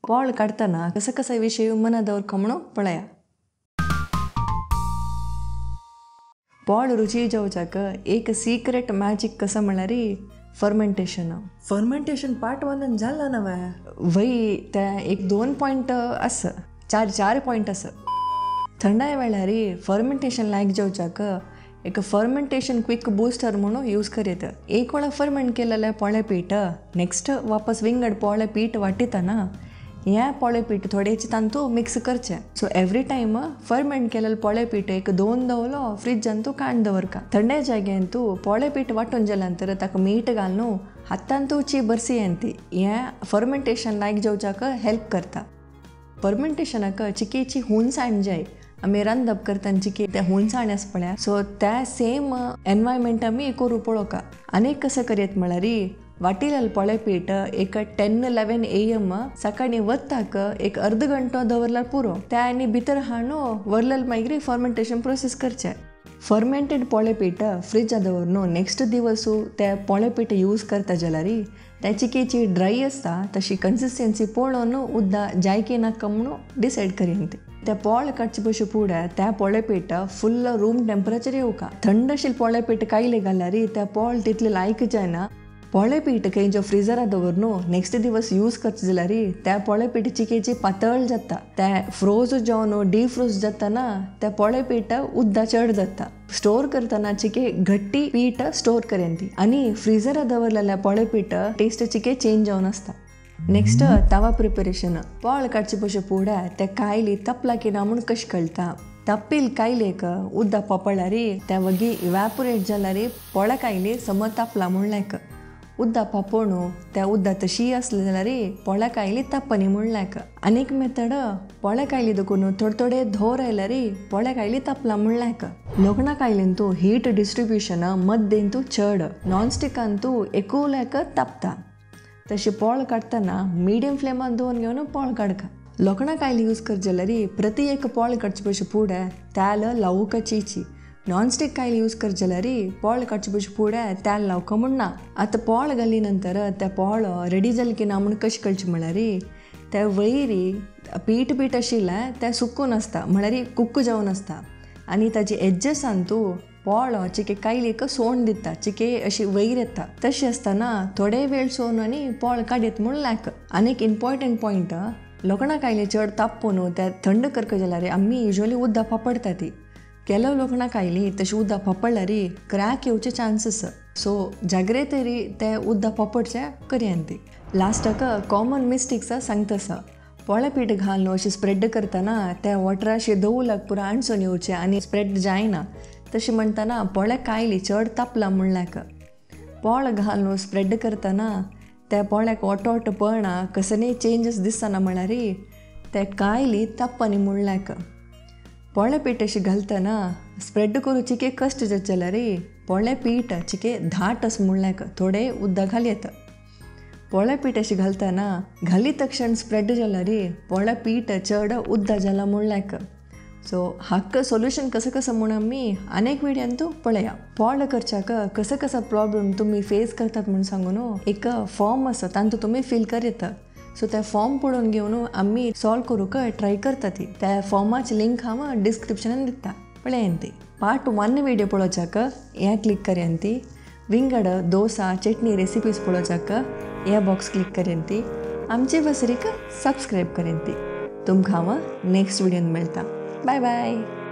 पोळ काडटना कसो कसो विशय मना दवर म्हणून पळया. पोळ रुची जावच्याक एक सिक्रेट मॅजिक कसं म्हळ्यार फर्मेंटेशन. फर्मेंटेशन पार्ट 1 जाला ना वे? वय ते एक 2 पॉयंट आसा, 4 पॉयंट आसा. थंडाय वेळार फर्मेंटेशन लायक जावच्याक एक फर्मेंटेशन क्विक बूस्टर म्हणून यूज करीत. एक वेळा फर्मेंट केलेलें पोळे पीठ नेक्स्ट वापस विंगड पोळे पीठ वाटितना हें पोळे पीठ थोडेच तांतू मिक्स करचें. सो एवरी टायम फर्मेंट केलेलें पोळे पीठ एक 2 दवलो फ्रिजान तूं काण दवरका. थंडे जाग्यान तूं पोळे पीठ वांटून जाल्या नंतर ताका मीठ घालून हातान तूं ची बरसी येता. हें फर्मेंटेशन लायक जावच्याक हेल्प करता. फर्मेंटेशनाक चिकेची हुनसाण जाय. आमी रांदप करतना चिके ते हुनसाण आसा पळया, सो त्या सेम एनवायरमेंट आमी करूं पळोवका. आनी कसं करयत म्हळ्यार वाटिलेलें पोळे पीठ एक 10-11 AM सकाळीं वताक एक अर्द घंटो दवरल्यार पुरो. त्या आनी भितर हाडून वरलेलें मागीर फर्मेंटेशन प्रोसेस करचें. फर्मेंटेड पोळे पीठ फ्रिजा दवरून नेक्स्ट दिवस ते पोळे पीठ यूज करता जाल्यार त्या चिकेची ड्राय आसता तशी कन्सिस्टन्सी पळोवन उद्दा जाय की नाका म्हणून डिसायड करीन. त्या पोळ काडचे पयशे फुडें त्या पोळे पीठ फुल्ल रूम टेम्परेचर येवका. थंड आशिल्लें पोळे पीठ कायले घाल्यार त्या पोळ तितलें लायक जायना. पोळे पीठ खंय जो फ्रिजरा दवरून नेक्स्ट दिवस यूज करचें जाल्यार त्या पोळे पीठ चिकेची पातळ जाता. त्या फ्रोज जावन डिफ्रोज जाताना त्या पोळे पीठ उद्दा चड जाता. स्टोर करतना चिके घट्टी पीठ स्टोर करेन ती आनी फ्रिजरा दवरलेल्या पोळे पीठ टेस्ट चिके चेंज जावन आसता. नेक्स्ट तवा प्रिपरेशन. पोळ काडचे पयशे फुडें त्या कायली तपला की ना म्हूण कशें कळटा. तप्पील कायलेक उद्दा पोपळ्यार त्या वगी इव्हॅपोरेट जाल्यार पोळ्या कायली समज तापला म्हूण लायक. उद्दा पापोणू त्या उद्दा तशी आसले जाल्यार पोळ्या कायली तापनी म्हूण लायक. आनीक मेथड पोळ्या कायली दखून थोडे थोडे धोर आयल्यार पोळ्या कायली तापला म्हूण लायक. लोखणा कायलीन तूं हीट डिस्ट्रिब्युशन मद्देन तूं चड, नॉनस्टिकान तूं एकू लायक तापता. तशें पोळ काडटना मिडियम फ्लेमान दवरून घेवन पोळ काडका. लोखणा कायली यूज कर जाल्यार प्रति एक पोळ काडचे पयशे फुडें तेल लावूंक. नॉनस्टिक कायल यूज कर जाल्यार पोळ काडचे पयशे फुडें तेल लावका म्हूण ना. आतां पोळ घाली नंतर त्या पोळ रेडी जालें की ना म्हूण कशें कळचें म्हळ्यार त्या वयरी पीठ पीठ आशिल्लें तें सुकून आसता म्हळ्यार कुक्क जावन आसता आनी ताजे एडजसान तूं पोळ चिके कायलीक सोण दिता, चिके अशी वयर येता. तशें आसतना थोडे वेळ सोन आनी पोळ काडीत म्हूण लायक. आनी एक इम्पॉर्टंट पॉयंट, लोखणा कायली चड तापून त्या थंड करका जाल्यार आमी युजली उद्दा पापडटा ती. ಕೆಲವು लोखणा कायली तशी उद्दा पापडल्यार क्रॅक येवचे चान्सीस. सो जाग्रतरी ते उद्दा पापडचे करयान ती. लास्टाक कॉमन मिस्टेक्स सांगता आसा. पोळे पीठ घालून अशें स्प्रेड करतना त्या वॉटराशी दवलाक पुरा आणसून येवचें आनी स्प्रेड जायना. तशें म्हणटना पोळे कायली चड तापला म्हूण लायक. पोळ घालून स्प्रेड करतना त्या पोळ्याक ओटोट पळना कसलेय चेंजीस दिसना म्हळ्यार ते कायली तापनी म्हूण लायक. पोळे पीठ अशें घालतना स्प्रेड करूं चिके कश्ट जाता जाल्यार पोळे पीठ चिके धाट अशें म्हूण लायक थोडे उदक घाल येता. पोळे पीठ अशें घालतना घाली तक्षण स्प्रेड जाल्यार पोळे पीठ चड उद्दा जाला म्हूण लायक. सो हाका सोल्युशन कसं कसं म्हूण आमी अनेक विडियोन तूं पळया. पोळ करच्याक कसं कसं प्रॉब्लम तुमी फेस करतात म्हूण सांगून एक फॉर्म आसा तांतूं तुमी फील करता. सो त्या फॉर्म पळोवन घेवन आमी सॉल्व करूंक ट्राय करता ती. त्या फॉर्माची लिंक हांव डिस्क्रिप्शनान दिता, पळयान ती. पार्ट 1 विडियो पळोवच्याक हें क्लिक करयान ती. विंगड डोसा चटणी रेसिपीज पळोवच्याक हे बॉक्स क्लिक करयान ती. आमचे वसरीक सबस्क्रायब करयान ती. तुमकां हांव नेक्स्ट विडियोन मेळटा. Bye bye.